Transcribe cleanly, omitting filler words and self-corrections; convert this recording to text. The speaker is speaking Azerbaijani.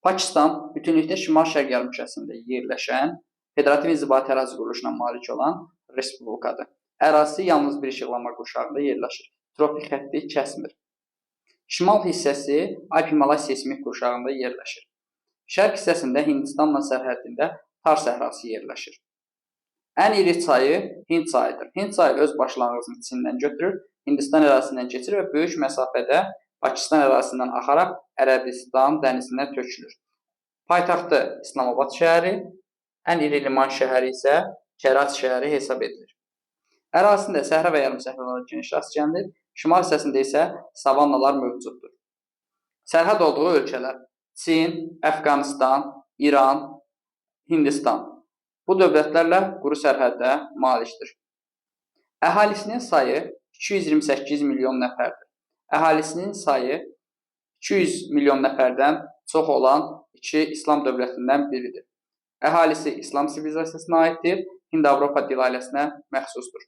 Pakistan bütünlükdə şimal-şərq yarımkürəsində yerləşən, federativ inzibati ərazi quruluşuna malik olan respublikadır. Ərazisi yalnız bir işıqlanma qurşağında yerləşir. Tropik xətti kəsmir. Şimal hissəsi Alp-Himalay seysmik qurşağında yerləşir. Şərq hissəsində Hindistanla sərhədində Tar səhrası yerləşir. Ən iri çayı Hind çayıdır. Hind çayı öz başlanğıcını Çindən götürür, Hindistan ərazisindən keçir və böyük məsafədə Pakistan ərazisindən axaraq Ərəbistan dənizinə tökülür. Paytaxtı İslamabad şəhəri, ən iri liman şəhəri isə Kəraç şəhəri hesab edilir. Ərazisində səhra və yarımsəhralar geniş rast gəlinir, şimal hissəsində isə savannalar mövcuddur. Sərhəd olduğu ölkələr: Çin, Əfqanıstan, İran, Hindistan. Bu dövlətlərlə quru sərhəddə malikdir. Əhalisinin sayı 228 milyon nəfərdir. Əhalisinin sayı 200 milyon nəfərdən çox olan iki İslam dövlətindən biridir. Əhalisi İslam sivilizasiyasına aiddir, Hind-Avropa dil ailəsinə məxsusdur.